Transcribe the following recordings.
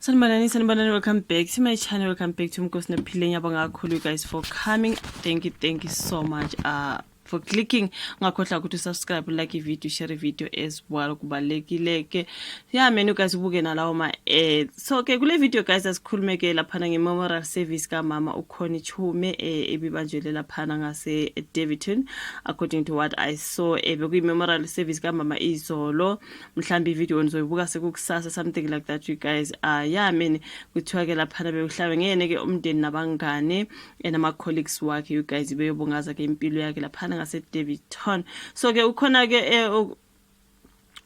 Sanibonani, sanibonani, welcome back to my channel, welcome back to Umkosi Nophile. Ngiyabonga kakhulu, you guys, for coming. Thank you, thank you so much for clicking. Ungakhohlwa ukuthi subscribe, like video, share video as well, kubalulekile ke. Yeah man, you guys, ubuke nalawo ma ads. So ke kule video, guys, asikhulume ke laphana nge-memorial service kamama uConnie Chiume ebibanjelwe laphana ngase Daveyton. According to what I saw, bekuyi-memorial service kamama izolo. Mhlawumbe ivideo nizoyibuka sekukusasa, something like that, you guys. Yeah man, kuthiwa ke laphana bekuhlabe ngene ke umndeni nabangane nama-colleagues wakhe, you guys, beyobungaza ke impilo yakhe laphana ngase-Daveyton. So ke ukhona ke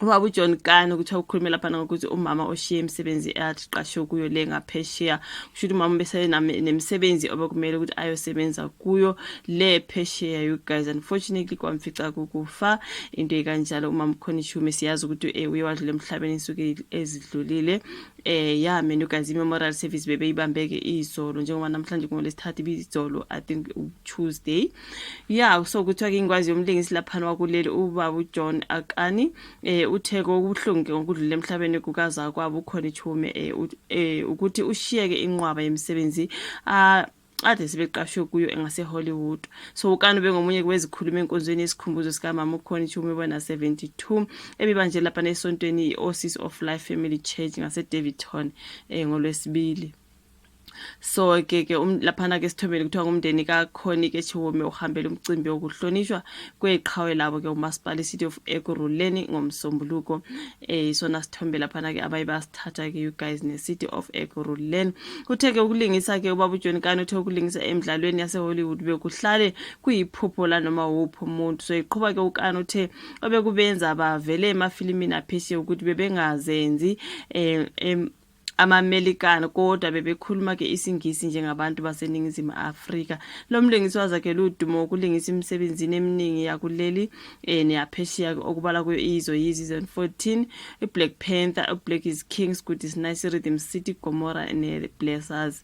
ubaba uJohn Kani, kuthiwa ukhulume laphana ngokuthi umama oshiye imisebenzi athi qashwe kuyo le ngaphesheya. Kusho ukuthi umama bese nemisebenzi obekumele ukuthi ayosebenza kuyo le phesheya, you guys. Unfortunately kwamfica kukufa, into ekanjalo. Umama uConnie Chiume, siyazi ukuthi uye wadlula emhlabeni insuku ezidlulile. Yeah man, you guys, i-memorial service bebeyibambeke izolo, njengoba namhlanje ngolwesithathu, ibizolo, I think Tuesday. Yeah, so kuthiwa ke ingwazi yomlingisi laphana wakuleli, ubaba uJohn Akani, uthe kokubuhlungu ke ngokudlula emhlabeni kukazakwabo uConnie Chiume ukuthi ushiyeke inqwaba yemisebenzi a ade sebeqashwe kuyo engase Hollywood. So uKani bengomunye wezikhuluma enkonzweni yesikhumbuzo sikamama uConnie Chiume bona 72 ebibanje lapha nesontweni i-Oasis of Life Family Church ngase Daveyton ngolwesibili. So ke laphana ke sithombeni kuthiwa ngumndeni kaConnie ke Chiume uhambele umcimbi wokuhlonishwa kweqhawe labo ke umasipala City of Ekurhuleni ngomsombuluko. Isona sithombe laphana ke abaye basithatha ke, you guys, ne City of Ekurhuleni. Uthe ke ukulingisa ke ubaba uJohn Kani uthe ukulingisa emidlalweni yase Hollywood bekuhlale kuyiphupho la noma wuphi umuntu. So iqhuba ke uKani, uthe obekubenza bavele emafilimini aphesheya ukuthi bebengazenzi amaMelikana, kodwa bebekhuluma ke isiNgisi njengabantu baseNingizimu Afrika. Lo mlingisi wazakhela udumo wokulingisa emisebenzini eminingi yakuleli neyaphesheya, okubala kuyo Izo Yi season 14, iBlack Panther, uBlack is King, Good is Nice, Rhythm City, Gomora ne-Blessers.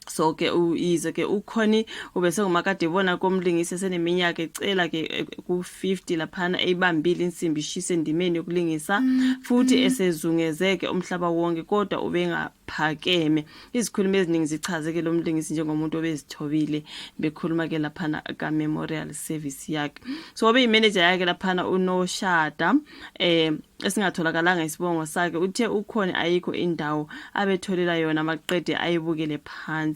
So ke uyize ke uConnie ubese ngumakade ebona komlingisi eseneminyaka ecela ke ku-50 laphana, eyibambile insimbi ishisa endimeni yokulingisa futhi esezungezeke umhlaba wonke, kodwa ubengaphakeme. Izikhulumi eziningi zichaze ke lo mlingisi njengomuntu obezithobile, bekhuluma ke laphana ka-memorial service yakhe. So wabe yimanager yakhe laphana uNoshada esingatholakalanga isibongo sakhe, uthe ukhona ayikho indawo abetholela yona maqede ayibukele phansi.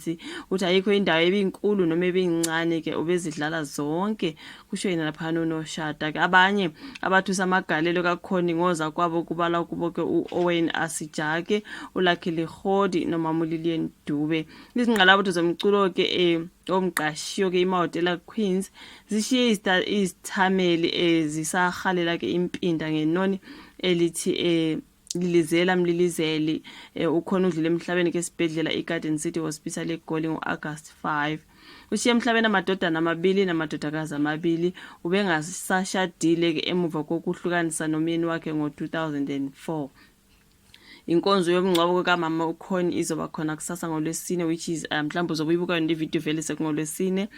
Uthi ayikho indawo ebinkulu noma ebincane ke, ubezidlala zonke, kusho yena laphana uNoshada ke. Abanye abathusa amagalelo kaConnie ngoza kwabo kubala kubo ke u-Owen Asijake, uLucky Legodi noma uLillian Dube. Izingqalabutho zomculo ke omqashiyo ke iMahotella Queens zishiye izithameli ezisahalela ke impinda ngenoni elithi lilizela mlilizeli. Ukhona udlule emhlabeni ke esibhedlela iGarden City Hospital eGoli ngoAugust 5. Ushiye emhlabeni amadodana amabili namadodakazi amabili. Ubengasashadile ke emuva kokuhlukanisa nomyeni wakhe ngo-2004. Inkonzo yomngcwabo kamama uConnie izoba khona kusasa ngolwesine, which is mhlawumbe uzobe uyibuka le video vele sekungolwesine,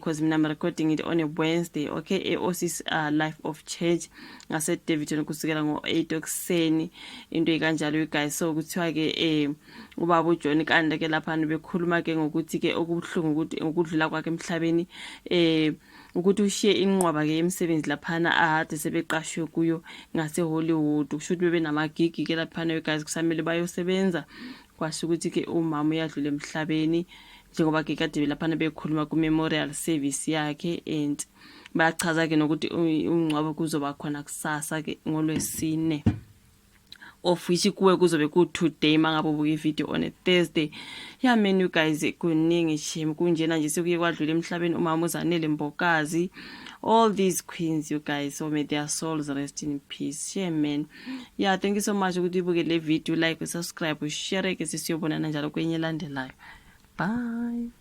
cause mina I'm recording it on a Wednesday, okay, e-Oasis Life of Church ngase Daveyton kusukela ngo-8 ekuseni, into ekanjalo, you guys. So kuthiwa ke ubaba uJohn Kanda ke lapha bekhuluma ke ngokuthi ke okubuhlungu ukuthi ngokudlula kwakhe emhlabeni ukuthi ushiye inqwaba ke yemisebenzi laphana ahade sebeqashwe kuyo ngase Hollywood. Kusho ukuthi bebe namagigi ke laphana, you guys, kusamele bayosebenza, kwasho ukuthi ke umama uyadlula emhlabeni, njengoba ke kade laphana bekhuluma ku-memorial service yakhe. And bayachaza ke nokuthi umngcwabo kuzoba khona kusasa ke ngolwesine, of which kuwe kuzobe ku-today mangabe ubuka ivideo on a Thursday. Yeah man, you guys, kuningi shame. Kunjena nje sekuye kwadlula emhlabeni umama uZanele Mbokazi, all these queens, you guys. So may their souls rest in peace. Shame, man. Yeah, thank you so much ukuthi ubuke le video. Like, subscribe, ushare ke. Sisiyobonana njalo kwenye elandelayo. Bye.